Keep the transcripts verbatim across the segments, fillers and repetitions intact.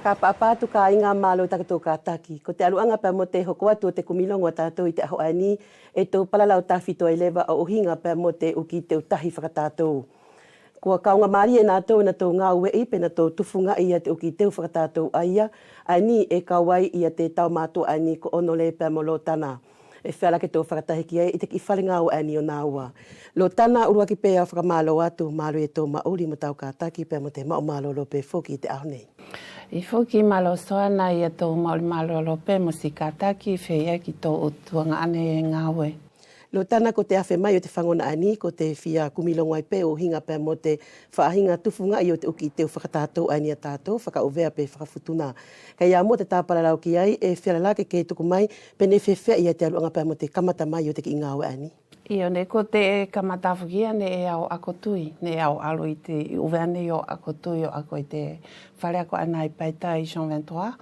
Kaʻapaʻapa atu kāiga, mālō takotou kātaki. Ko te ʻaluʻaga pea mo te hoko atu ʻo te kumi logo ʻa tātou ʻi te ʻaho ʻaeni, ʻe tou palalau tafito ai leva ʻo ʻuhiga pea mo te ʻu kiʻi teu tahi fakatātou. Kua kaugamalie natou ʻe natou gaueʻi pe natou tufugaʻi ia te ʻu kiʻi teu fakatātou ʻaia, ʻaeni ʻe kau ai ia te tau mātuʻa ʻaeni ko Onole pea mo Lotana. ʻE feala ke tou fakatahi ki ai ʻi te kiʻi fale gāue ʻaeni ʻo nāua. Lotana, ʻuluaki pē au fakamālō atu, mālō ia tou maʻuli mo tau kātaki pea mo te maʻu mālōlō pē foki ʻi te ʻaho nei. ʻIo foki, mālō Soana ia tou maʻuli mālōlō pē mo siʻi kātaki feia ki tou ʻu tuagaʻane gāue. Lotana, ko te afe mai ʻo te fagona ʻaeni, ko te fia kumi logo ai pē ʻo ʻuhiga pea mo te faʻahiga tufugaʻi ʻo te ʻu kiʻi teu fakatātou ʻaeni ʻa tātou, fakaʻuvea pe fakafutuna. Kaʻe ʻi ai muʻa te ta palalau ki ai, ʻe feala la ke ke tuku mai pe neʻe feafeaʻi ia te ʻaluʻaga pea mo te kamata mai ʻo te kiʻi gāue ʻaeni. ʻIo, neʻe ko te kamata foki ia neʻe au ako tui, neʻe au alu ʻi te, ʻi ʻUvea nei ʻo ako tui, ʻo ako ʻi te fale ako ʻaena ʻi Paita ʻi Jean vingt-trois,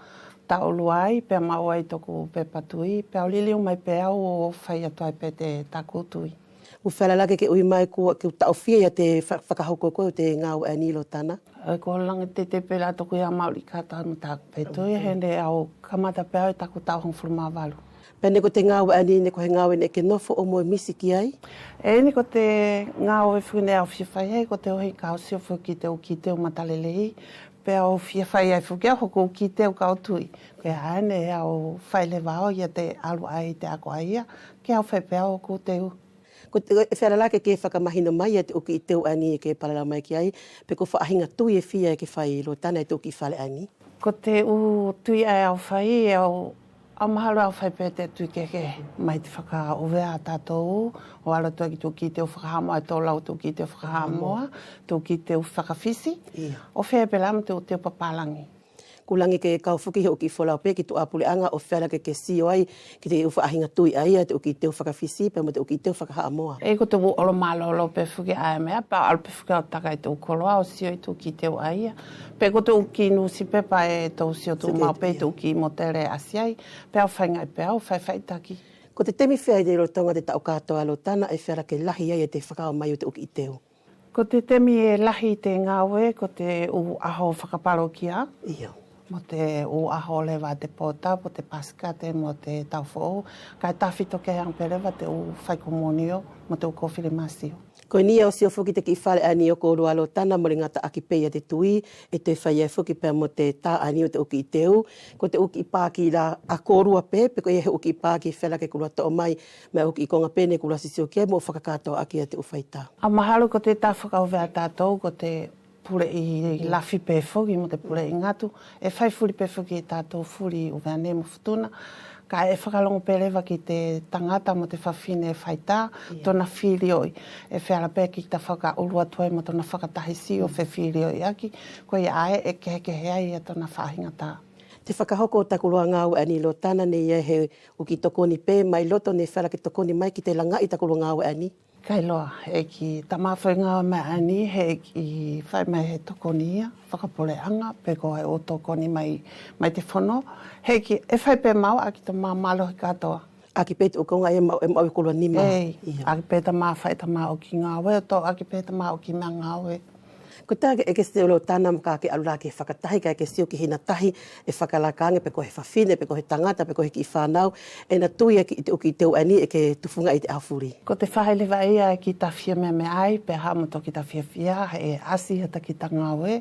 taʻu lua ai, pea maʻu ai toku pepa tui, pea au liliu mai pe au ʻo fai atu ai pe te taku tui. ʻE feala la ke ke ui mai kua ke taʻofia ia te fa-, fakahoko ko ʻo te gāue ʻaeni Lotana. ʻE ko lagi teitei pe la toku ia maʻuli katoa mo taku pe tui, he neʻe au kamata pe au ʻi taku taʻu hogofulu ma valu. Pea neʻe ko te gāue ʻaeni, neʻe ko he gāue neʻe ke nofo ʻo mo misi ki ai? ʻEi, neʻe ko te gāue foki neʻe au fia fai ai, ko te ʻuhi kau sio foki ki te ʻu kiʻi teu matalelei, pea au fia fai ai foki au hoku kiʻi teu kau tui. Koia ʻae neʻe au fai leva au ia te alu ai te ako ʻaia, ke au fai pe au hoku teu. Ko te, ʻe feala la ke ke fakamahino mai ia te ʻu kiʻi teu ʻaeni ʻe ke palalau mai ki ai, pe ko faʻahiga tui ʻe fia ʻe ke fai Lotana ʻi te ʻu kiʻi fale ʻaeni? Ko te ʻu tui ʻae au fai, au, au mahalo au fai pe te tui kehekehe mai te fakaʻuvea ʻa tatou, ʻo alu atu ki te ʻu kiʻi teu fakahaʻamoa, ʻe tolau te ʻu kiʻi teu fakahaʻamoa, te ʻu kiʻi teu fakaFisi, ʻo feia pe la mo te ʻu teu papalagi. Kua lagi ke kau foki he ʻu kiʻi folau pe ki tuʻa puleʻaga ʻo feala ke ke sio ai ki te ʻu faʻahiga tui ʻaia, te ʻu kiʻi teu fakaFisi pea mo te ʻu kiʻi teu fakahaʻamoa. ʻEi, ko te ʻu olo malolo pe foki ʻae meʻa, pea au alu pe foki au taka ʻi te ʻu koloa ʻo sio ʻi te ʻu kiʻi teu ʻaia. Pe ko te ʻu kiʻi nusipepa ʻe tou sio atu maʻu pe ʻi te ʻu kiʻi motele ʻe ʻasi ai, pea au faigaʻi pe au faifaitaki. Ko te temi fea ʻi te lolotoga te taʻu katoa Lotana ʻe feala ke lahi ai ia te fakaʻaumai ʻo te ʻu kiʻi teu? Ko te temi ʻe lahi ʻi te gaue, ko te ʻu ʻaho fakapalokia. Io. Mo te ʻu ʻaho leva te pota, mo te Pasikate, mo te tau foʻou. Kaʻe tafito kehe age pe leva te ʻu fai komunio, mo te ʻu kofilimasio. Koʻeni ʻe au sio foki te kiʻi fale ʻaeni ʻo koulua Lotana, mole gata ʻaki pe ia te tui, ʻe toe fai ai foki pea mo te ta ʻaeni ʻo te ʻu kiʻi teu, ko te ʻu kiʻi paki la ʻa koulua pe, pe koia he ʻu kiʻi paki ʻe feala ke koulua toʻo mai, mo ʻu kiʻi koga pe neʻe koulua sisio ki ai mo fakakatoa ʻaki ia te ʻu faita. Au mahalo ko te ta fakaʻuvea ʻa tatou ko te puleʻi lafi pe foki mo te puleʻi gatu, ʻe fai fuli pe foki e tatou fuli ʻi ʻUvea nei mo Futuna, kaʻe fakalogo pe leva ki te tagata mo te fafine ʻe faita, tona filioʻi, ʻe feala pe kita fakaʻulu atu ai mo tona fakatahi sio fefilioʻi ʻaki, koia ʻae ʻe kehekehe ai ia tona faʻahiga ta. Te fakahoko ʻo taku lua gaue ʻaeni Lotana neʻe ʻi ai he ʻu kiʻi tokoni pe mai loto neʻe feala ke tokoni mai ki te lagaʻi taku lua gaue ʻaeni? Kailoa, heʻeki tamā foʻi gaue mai ʻaeni, heʻeki fai mai he tokoni ia fakapuleʻaga, pe ko he ʻu tokoni mai, mai te fono, heʻeki, ʻe fai pe maʻu ʻaki tamā malohi katoa. ʻAki pe te ʻu koga ia maʻu, ʻe maʻu ʻi koulua nima. ʻEi, ʻaki pe tamā fai tamā ʻu kiʻi gaue, ʻo toʻo ʻaki pe tamā ʻu kiʻi mea gaue. Kotea ʻe ke sio Lotana mo ka ke alu la ke fakatahi, kaʻe ke sio ki hina tahi ʻe fakalaka age pe ko he fafine, pe ko he tagata, pe ko he kiʻi fanau, ʻe ina tui ia ki te ʻu kiʻi teu ʻaeni ʻe ke tufugaʻi ʻi te ʻaho fuli. Ko te faʻahi leva ia ʻe kita fia meamea ai, pea haʻu mo toki ta fiafia, he ʻe ʻasi ia ta kita gaue,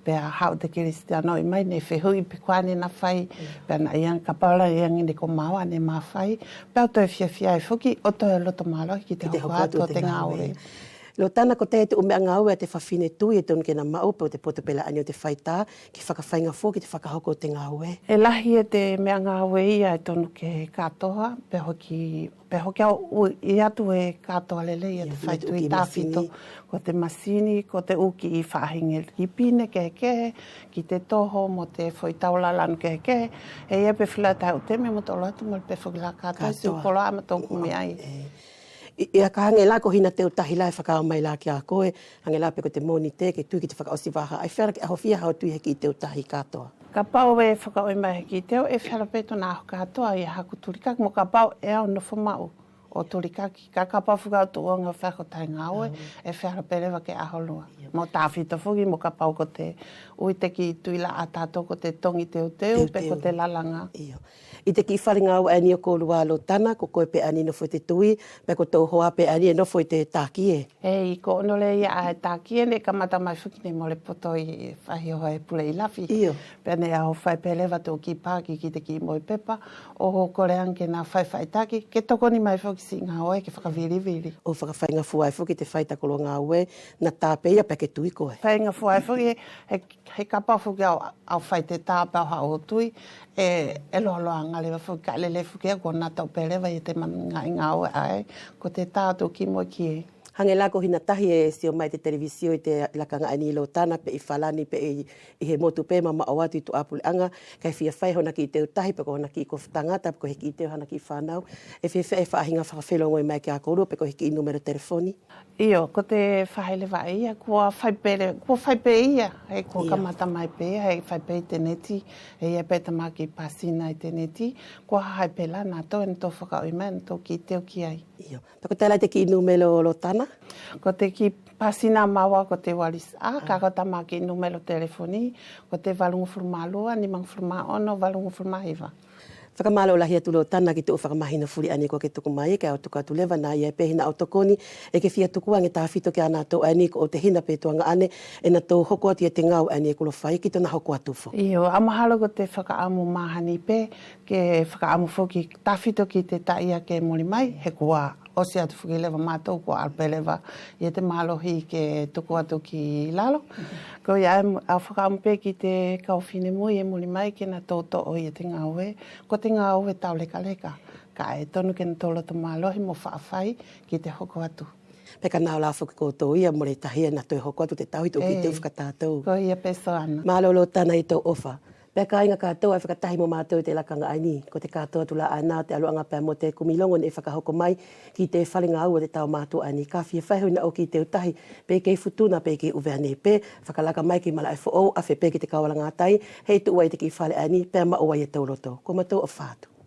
pea haʻu te kilisitiano ʻi mai neʻe fehuʻi pe koia neʻe ina fai, pea ina ʻi ai kapau la ʻi ai neʻe ko maʻu ʻae neʻe ma fai, pea au toe fiafia ai foki ʻo toe loto malohi ki te hoko atu ʻo te gaue. Lotana, kotea te ʻu meʻa gaue ʻa te fafine tui ʻe tonu ke ina maʻu pe ʻo te poto pe la ʻaeni ʻo te faita, ke fakafaiga foki te fakahoko ʻo te gaue? ʻE lahi ia te meʻa gaue ia ʻe tonu ke katoa, pea hoki, pea hoki au ui atu ʻe katoa lelei ia te fai tui tafito. Ko te masini, ko te ʻu kiʻi faʻahiga lipine kehekehe, ki te toho mo te foʻi tau lalanu kehekehe, ʻe ʻi ai pe fuli tahi ʻu temi mo tolo atu mo pe foki la katoa siʻi ʻu koloa mo tonu kumi ai. ʻIo, ka hage la ko hina teu tahi la ʻe fakaʻau mai la kia koe, hage la pe ko te Monite ke tui ki te fakaʻosi vaha, ʻe feala ke ʻaho fia hau tui he kiʻi teu tahi katoa? Kapau ʻe fakaʻoi mai he kiʻi teu, ʻe feala pe tona ʻaho katoa ia haku tulikaki, mo kapau ʻe au nofo maʻu ʻo tulikaki, kaʻe kapau fuli au tuʻuoge ʻo fai haku tahi gaue, ʻe feala pe leva ke ʻaho lua. Mo tafito foki mo kapau ko te ui te kiʻi tui la ʻa tatou ko te togi teuteu pe ko te lalaga. Io. ʻI te kiʻi fale gaue ʻaeni ʻo koulua Lotana, ko koe pe ʻaeni ʻe nofo ʻi te tui, pe ko tou hoa pe ʻaeni ʻe nofo ʻi te takie. Ei, ko ʻono lea ia ʻae takie neʻe kamata mai foki neʻe mole poto ʻi faʻahi ʻo he pule ʻi Lafi. Io. Pea neʻe au fai pe leva tou kiʻi paki ki te kiʻi moʻi pepa, ʻo kole age ke na faifaitaki, ke tokoni mai foki siʻi gaue ke fakavilivili. ʻO fakafaigafua ai foki te fai takolua gaue, na ta pe ia pea ke tui koe. Faigafua ai foki he, he, he kapau foki au, au fai te ta pea au haʻu ʻo tui, ʻe, ʻe loaloaga leva foki kaʻe lelei foki ia kua na tau pe leva ia te magaʻi gaue ʻae, ko te ta tou kiʻi moʻi kie. Hage la ko hina tahi ʻe sio mai ʻi te televisio ʻi te lakaga ʻaeni Lotana pe ʻi Falani pe ʻi, ʻi he motu pe mamaʻo atu ʻi tuʻa puleʻaga, kaʻe fia fai hona kiʻi teu tahi pe ko hona kiʻi kofu tagata pe ko he kiʻi teu hana kiʻi fanau, ʻe feafeaʻi faʻahiga fakafelogoi mai kia koulua pe ko he kiʻi numelo telefoni. Io, ko te faʻahi leva ia kua fai pe le, kua fai pe ia, he kua kamata mai pe ia, he fai pe ʻi te neti, ʻe ia pe tama kiʻi pasina ʻi te neti, kua hahaʻi pe la natou ʻe natou fakaʻui mai natou kiʻi teu ki ai. Io. Pe ko te la te kiʻi numelo Lotana? Ko te kiʻi pasina maua ko te ualisaʻa, kaʻe ko tama kiʻi numelo telefoni, ko te valugafulu ma lua, nimagafulu ma ono, valugafulu ma hiva. Fakamalo lahi atu Lotana ki te ʻu fakamahino fuli ʻaeni ko ke tuku mai, kaʻe au tuku atu leva na ia pe hina ʻu tokoni, ʻe ke fia tuku age tafito kia natou ʻaeni ko ʻou tehina pe tuagaʻane, ʻe natou hoko atu ia te gaue ʻaeni ʻe kua fai ki tona hoko atu foki. Io, ʻa mahalo ko te fakaʻamu mahani pe, ke fakaʻamu foki tafito ki te taʻiake muli mai, he kua ʻosi atu foki leva matou kua alu pe leva ia te malohi ke tuku atu ki lalo. Koia ʻe au fakaʻamu pe ki te kau finemui ʻe muli mai ke natou toʻo ia te gaue, ko te gaue taulekaleka. Kaʻe tonu ke natou loto malohi mo faʻa fai ki te hoko atu. Pea ka nao la foki koutou ia mole tahi ia na toe hoko atu te tauhi ʻo kiʻi teu fakatatou. Koia pe Soana. Malo Lotana ʻi tou ʻofa. Pea kaiga katoa ʻe fakatahi mo matou ʻi te lakaga ʻaeni, ko te katoa atu la ʻaena ʻo te ʻaluʻaga pea mo te kumi logo neʻe fakahoko mai ki te fale gaue ʻo te tau matuʻa ʻaeni, ka fia fai hoʻi na ʻo kiʻi teu tahi, pe kei Futuna pe kei ʻUvea nei pe, fakalaka mai ki Malaʻe foʻou, afe pe ki te kaualagatai, heitou ʻi te kiʻi fale ʻaeni, pea maʻu ai ia tou loto. Ko matou ʻofa atu.